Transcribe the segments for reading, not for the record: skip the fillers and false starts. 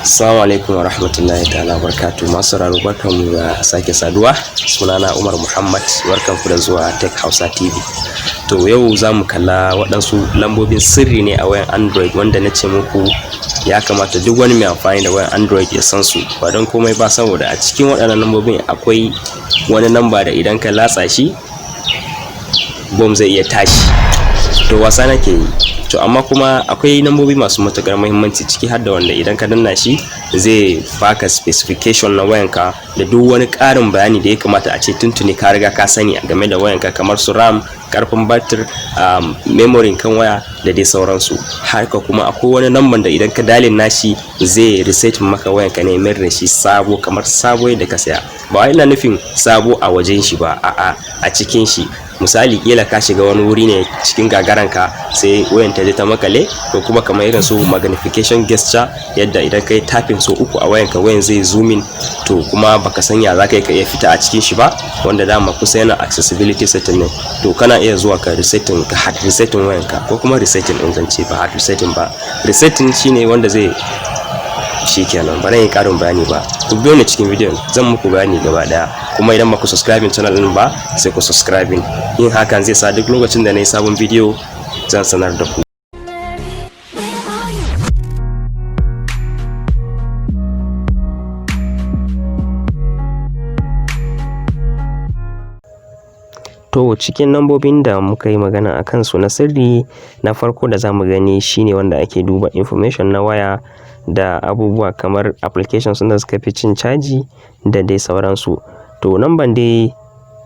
Assalamu alaikum wa rahmatullahi ta'ala wa barakatuh. Masu sauraro, barkanmu da sake saduwa. Sunana Umar Muhammad, barkanku da zuwa Tech Hausa TV. To, yau za mu kalla waɗansu lambobin sirri ne a wayan Android wanda na ce muku ya kamata duk wani mai amfani da wayan Android ya san su, ba don komai ba saboda a cikin waɗannan lambobin akwai wani namba da idan ka latsa shi, bom zai iya tashi. To, wasa nake yi. To, amma kuma akwai lambobi masu matuƙar muhimmanci, ciki har da wanda idan ka danna shi zai baka specification na wayanka da duk wani ƙarin bayani da ya kamata a ce tuntuni ka riga ka sani game da wayanka, kamar su RAM, karfin batir, memory kan waya da dai sauransu. Haka kuma akwai wani namban da idan ka dialing nashi zai reset maka wayanka ne, mayar da shi sabo, kamar sabo yadda ka saya. Ba wai ina nufin sabo a wajen shi ba, a'a, a cikin shi. Misali, kila ka shiga wani wuri ne cikin gagaranka sai wayan ta je ta makale, ko kuma kamar irin su magnification gesture, yadda idan ka yi tapping so uku a wayanka, wayan zai zoom in. To, kuma baka san ya zaka yi ka iya fita a cikin shi ba, wanda dama kusa yana accessibility setting ne. To, kana iya zuwa ka resetting, ka hard resetting wayanka, ko kuma resetting din zance, ba hard resetting ba. Resetting shine wanda zai, shikenan, ba yi karin bayani ba. Ku biyo ni cikin bidiyon, zan muku bayani gaba daya. Kuma idan ba ku subscribing channel din ba, sai ku subscribing. Yin hakan zai sa duk lokacin da na yi sabon bidiyo zan sanar da ku. Where are you? To, cikin lambobin da muka yi magana a kansu na sirri, na farko da za mu gani shine wanda ake duba information na waya da abubuwa kamar applications da suka fi cin caji da dai sauransu. To, namban dai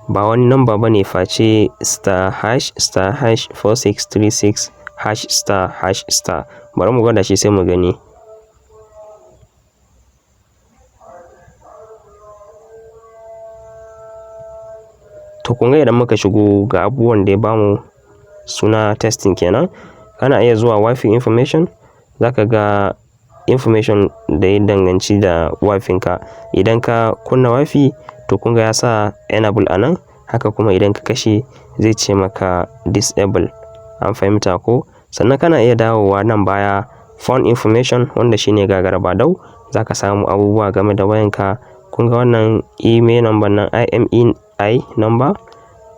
ba wani namba ba ne face *#*#4636#*#*. Bari mu gwada shi sai mu gani. To, kun ga idan muka shigo, ga abubuwan da ya bamu suna testing kenan. Kana iya zuwa WiFi information, za ka ga information da ya danganci da WiFi ka. Idan ka kunna WiFi, to kun ga ya sa enable a nan. Haka kuma idan ka kashe zai ce maka disable. An fahimta ko? Sannan kana iya dawowa nan baya, phone information, wanda shine gagara badau. Za ka samu abubuwa game da wayanka. Kun ga wannan IMEI number nan, IMEI number.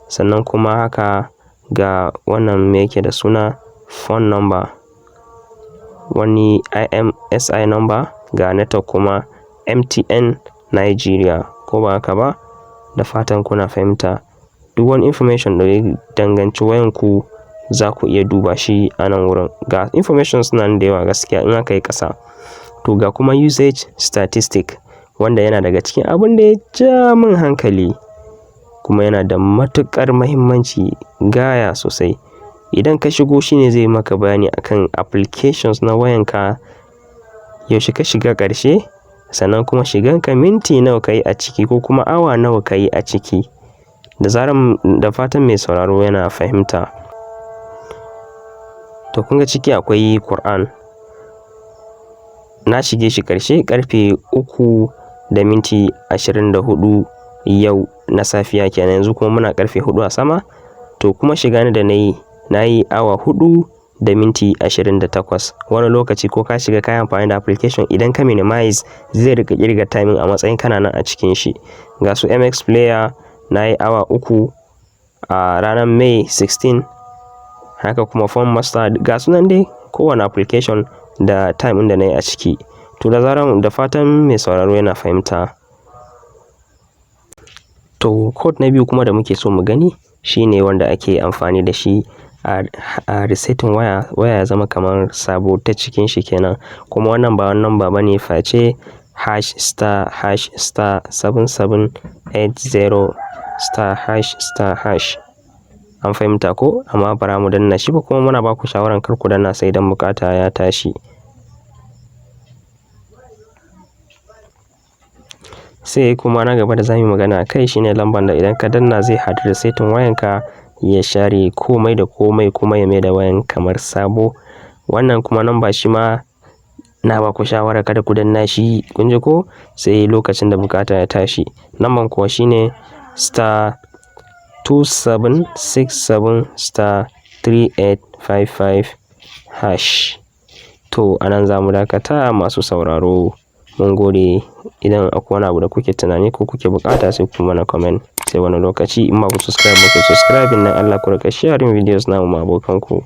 Sannan kuma haka ga wannan, me yake da suna, phone number. Wani IMSI number, ga network kuma MTN Nigeria, ko ba haka ba? Da fatan kuna fahimta. Duk wani information da ya danganci wayanku za ku iya duba shi a nan wurin. Ga information suna nan da yawa gaskiya in aka yi ƙasa. To, ga kuma usage statistic, wanda yana daga cikin abun da ya ja min hankali kuma yana da matuƙar muhimmanci gaya sosai. Idan ka shigo, shine zai maka bayani akan applications na wayanka, yaushe ka shiga ƙarshe, sannan kuma shiganka minti nawa ka yi a ciki ko kuma awa nawa ka yi a ciki. Da zaran da fatan mai sauraro yana fahimta. To, kun ga ciki akwai Quran. Na shige shi ƙarshe ƙarfe 3:24 yau na safiya kenan, yanzu kuma muna ƙarfe 4 a sama. To, kuma shiga ni da na yi, na yi awa 4 da minti 28. Wani lokaci ko ka shiga ka yi amfani da application, idan ka minimize zai riƙa ƙirga timing a matsayin kana nan a cikin shi. Ga su MX Player, na yi awa 3 a ranar May 16. Haka kuma Phone Master, ga su nan dai, kowane application da time ɗin da na yi a ciki. To, da zaran da fatan mai sauraro yana fahimta. To, code na biyu kuma da muke so mu gani shine wanda ake amfani da shi a resetting waya, waya ya zama kamar sabo ta cikin shi kenan. Kuma wannan ba wani number bane face #*#*7780*#*#. An fahimta ko? Amma bara mu danna shi ba, kuma muna ba ku shawarar kar ku danna sai idan bukata ya tashi. Sai kuma na gaba da zamuyi magana a kai shine lamban da idan ka danna zai hard resetting wayanka, ya share komai da komai kuma ya maida wayan kamar sabo. Wannan kuma number shi ma na ba ku shawara kada ku danna shi, kun ji ko? Sai lokacin da bukata ya tashi. Lamban kuwa shine *2767*3855#. To, a nan za mu dakata, masu sauraro. Mun gode. Idan akwai wani abu da kuke tunani ko kuke bukata, sai ku mana comment. Sai wani lokaci. In ba ku subscribe ba, ku subscribe nan. Allah, ku rika sharing videos namu ma abokanku.